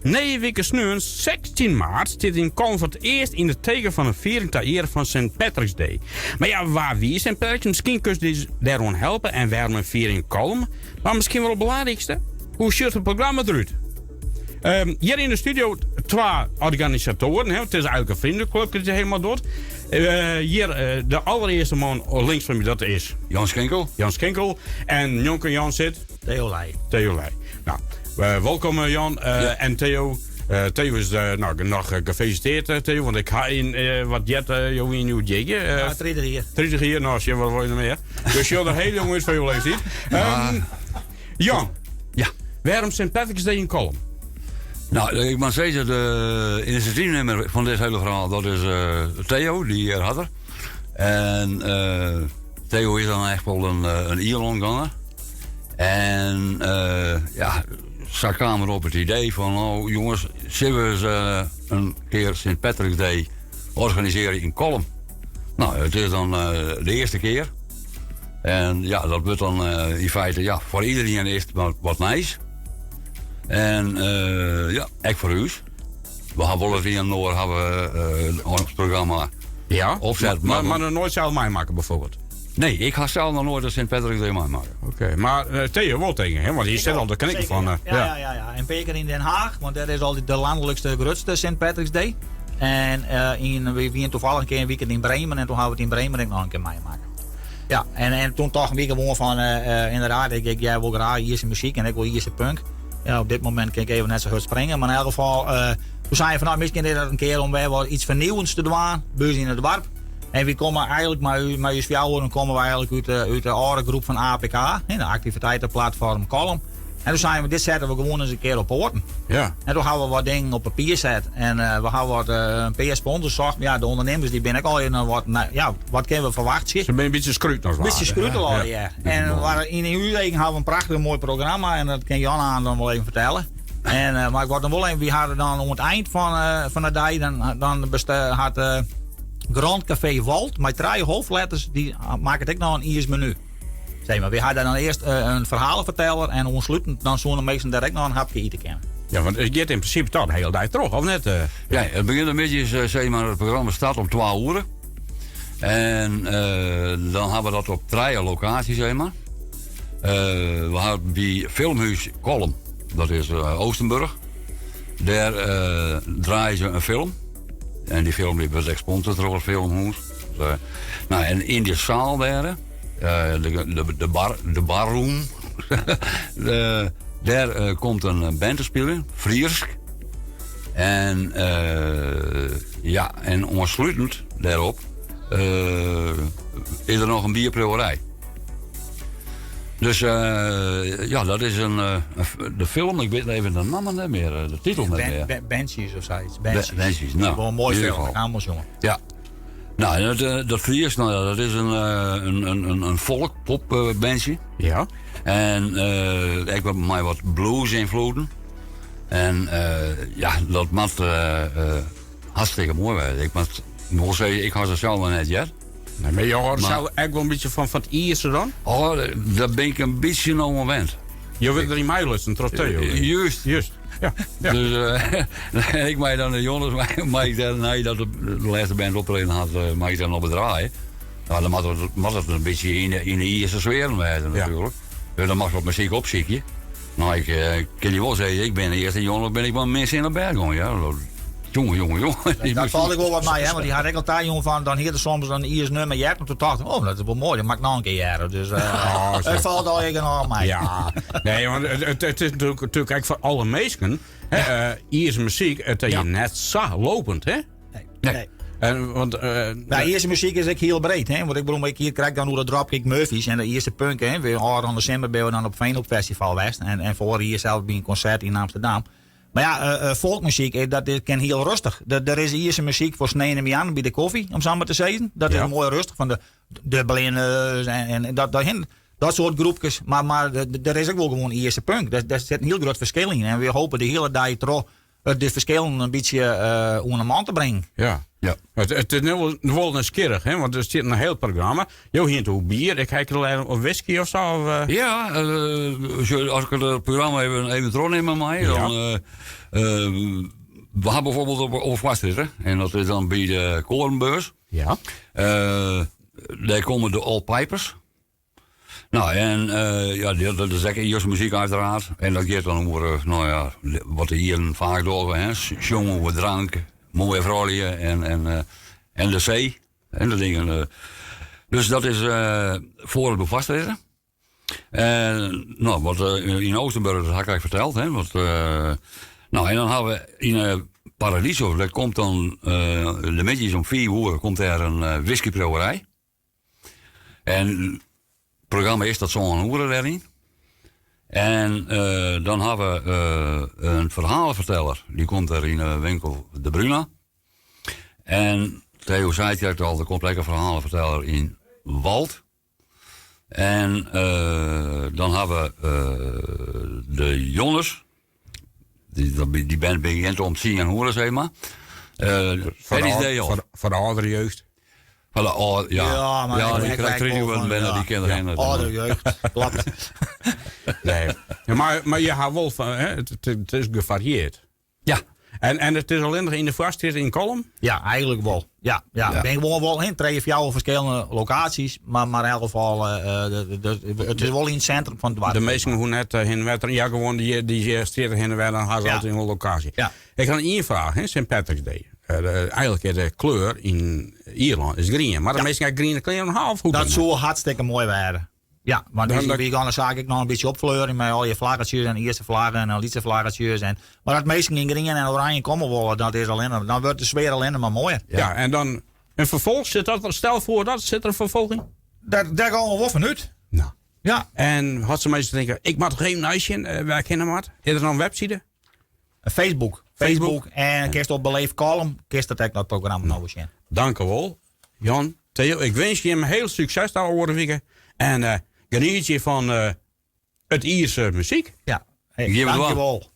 Nije wike sneon 16 maart stiet yn Kollum foar it earst yn it teken fan in fiering ta eare fan Sint Patrick's Day. Mar ja, wa wie Sint Patrick? Miskien kinst ús dêroan helpe en wêrom in fiering yn Kollum? Mar miskien wol it belangrykste, hoe sjocht it programma derút? Hjir yn de studio twa organisatoaren. Hè? It is eigentlik in freoneklup dy't it helemaal docht. Hjir de allerearste man links fan my, dat is... Jan Schinkel. Jan Schinkel. En njonken Jan sit... Theo Leij. Theo Leij. Nou, wolkom Jan en Theo. Theo is nou, noch gefeliciteerd Theo, want ik ha yn wat jet jo yn uw jigje. Ja, 30 jier. 30 jier, nou, sjen wat wol je noch mear. Dus sjoch der hiel jong út foar jo leeftiid. Jan, ja. Wêrom Sint Patrick's Day yn Kollum? Nou, ik moet zeggen, de initiatiefnemer van dit hele verhaal, dat is Theo, die hier had er. En Theo is dan echt wel een Ierlandganger. En ja, ze kwamen op het idee van, nou jongens, zullen we eens een keer Sint Patrick's Day organiseren in Kollum? Nou, het is dan de eerste keer. En ja, dat wordt dan in feite ja, voor iedereen eerst wat nice. En ja, ek foar ús. We hawwe wol ris ien oar hawwe we ons programma opset. Maar, mar noch noait sels meimakke bijvoorbeeld? Nee, ik ha sels noch noait de Sint Patrick's Day meimakke. Oké, mar Theo wol tink, hè? Want hy sit al te knikken fan... Ja. En pear kear yn Den Haag, want dêr is altyd de lanlikste grutste Sint Patrick's Day. En we wiene tafallich in kear in weekend yn Bremen en doe hawwe we it yn Bremen ek noch in kear meimakke. Ja, en doe tochten we gewoan fan, ynderdaad, ik hear wol graach Ierske muzyk en ek wol Ierske punk. Ja, op dit momint kin ik even net sa hurd springe, mar yn elk gefal, doe seine we fan, nou, miskien is dat in kear om wer wat iets fernieuwends te dwaan, by ús yn it doarp. En we komme eigentlik mei ús fjouweren komme we eigentlik út de âlde groep fan APK, hè, de aktiviteitenplatform Kollum. En doe seine we, dit sette we gewoan ris in kear op poaten. En doe hawwe we wat dingen op papier set. En we hawwe in pear sponsors socht. Ja, de ûndernimmers dy binne ek al even wat, nou, ja, wat kinne we ferwachtsje? Se binne in bytsje skruten as Bytsje skruten al, ja. En yn ús eagen hawwe we in prachtich moai programma. En dat kin Jan aan dan wol even fertelle. En, mar ik wol dan wol even, we hawwe dan oan it ein fan de dei, dan hat Grand Café Wald mei trije hoofdletters, dy makket ek noch in Iersk menu. Zeg maar, we hawwe dan earst in ferhaleferteller en oanslutend dan soene de minsken dêr ek noch in hapke ite kinne. Ja, want it giet yn prinsipe toch de hiele dei troch, of net? Ja, it begjint de middeis, zeg maar, it programma start om 2 oere. En dan hawwe we dat op trije lokaasjes, zeg maar. We hawwe by Filmhûs Kollum, dat is Oostenburg. Dêr draaie se in film. En dy film dy wurdt ek sponsord troch it Filmhûs. Dus, nou, en yn de saal dêr, de barroom, dêr komt in band te spyljen, Friersk. En ja, en oanslutend dêrop is der noch in bierpriuwerij. Dus ja, dat is de film, ik wit even de namme net mear, de titel net mear. Banshees of sayts. Banshees. Banshees, nou. Wol in moai film, ik ha him al sjoen. Ja. Nou, en dat Friersk, nou ja, dat is in folk pop bandje. En ek wat, mei wat blues ynfloeden. En ja, dat moat hartstikke moai wêze. Ik moat wol sizze, ik ha se sels noch net heard. Nee, mar jo hâlde sels ek wol in bytsje fan it Ierse dan? Oh, dêr bin ik in bytsje no oan wend. Jo wurde deryn meilutsen troch Theo. Juist. Juist. Ja. Dus ik mei dan de jonges, mei ik dêr, neidat de lêste band optreden hat, mei ik dan op it draaien. Nou, dan moat it in bytsje yn de Ierse sfearen wêze natuerlik. Dus dan moatst wat muzyk opsykje. Nou, ik kin dy wol sizze, ik bin earst de jûn bin ik wol min sin op bêd gien. Ja. Jonge, jonge, jonge. Dat falt ek wol wat mei, hè, want dy hat ek al tajûn fan, dan hied er soms in Iersk nûmer heard, en doe tocht ik, oh, dat is wol moai, dat moat ik noch in kear hearre. Dus it falt allegear noch mei. Ja, nee, want it is natuerlik ek foar alle minsken, hè, Ierse muzyk, it is net sa lopend, hè? Nee. Nee. En, want, Nou, Ierse muzyk is ek hiel breed, hè? Want ik bedoel, ik hie krekt dan oer de Dropkick Murphys en de Ierse punk, hè? We ôfrûne desimber binne we dan op Veenhoop Festival west en foarich jier sels by in konsert yn Amsterdam. Mar ja, folkmuzyk, dat kin hiel rêstich. Der is Ierse muzyk foar sneontemiddei by de kofje, om sa mar te sizzen. Dat is moai rêstich fan de Dubliners en dat soart groepkes. Mar der is ek wol gewoan Ierse punk. Dêr sit in hiel grut ferskil yn. En we hoopje de hiele dei troch de ferskillen in bytsje oan de man te bringen. Ja. Ja. It is no wol nijsgjirrich, hè, want der stiet in hiel programma. Jo hiene it oer bier, ik ha ek al whisky of sa? Of, eh? Ja, uh, as ik it programma even trochnimme mei, dan... Ja. Uh, we ha bijvoorbeeld op Foarstrjitte, en dat is dan by de Korenbeurs. Ja. Dêr komme de Old Pipers. Nou, en ja, dat is ek Ierske muzyk uiteraard. En dat giet dan oer, nou ja, wat de Ieren faak dogge, hè. Sjonge oer drank, moaie froulju en de see. En de dingen. Dus dat is foar it Foarstrjitte. En nou, wat yn Oostenburg, dat ha ik ek ferteld, hè. Wat, nou, en dan ha we yn Paradiso, dêr komt dan de middeis om 5 oere komt dêr in whiskyproeverij. En it programma is tot sân oere dêryn. En dan ha we in ferhaleferteller, dy komt dêr yn de winkel De Bruna. En Theo sei it krekt al, der komt ek in ferhaleferteller yn Wald. En dan ha we de Jonnes. Dy band begjint om tsien oere, sis mar. Paddy's Day Off. Foar de âldere jeugd. Foar de âld, ja. Ja, mar ja, ik- die ik- krekt ik 30 wol wurden van, binne, ja. dy kinne der Âldere jeugd, kloppet. Nee. Ja, mar je ha wol fan, hè, it is gefarieerd. Ja. En it is allinnich yn de Foarstrjitte yn Kollum? Ja, eigentlik wol. Ja, ja. Ja. Bin ik wol yn trije, fjouwer ferskillende lokaasjes, mar yn elk gefal, it is wol yn it sintrum fan it doarp. De minsken hoege net hinne wetter. Ja, gewoan dy strjitte hinne wer, dan ha se altyd in lokaasje. Ja. Ik ha ien fraach, hè, Sint Patrick's Day. Eigentlik is de kleur yn Ierlân is grien, mar de minsken ha griene klean ha of hoe Dat soe hartstikke moai wêze. Ja, want wy gean de saak ek noch in bytsje opfleurjen mei al je flaggetjes en Ierske flaggen en lytse flaggetjes. En, mar as minsken yn grien en oranje komme wolle, dat is allinne, dan wurdt de sfear allinne mar moaier. Ja, en dan in ferfolch sit dat, stel foar dat, sit der in ferfolch yn? Dêr gean we wol fan út. Nou. Ja. En as se minsken tinke, ik moat noch even neisjen, wêr ik hinne moat? Is der noch in webside? Facebook. Facebook. Facebook. En kinst op Beleef Kollum, kinst dat ek noch it programma noch sjen. Dank u wol, Jan, Theo. Ik winskje jim hiel sukses de oare wike. En genietsje fan it Ierske muzyk. Ja. Hey, Gean we dwaan. dankjewol.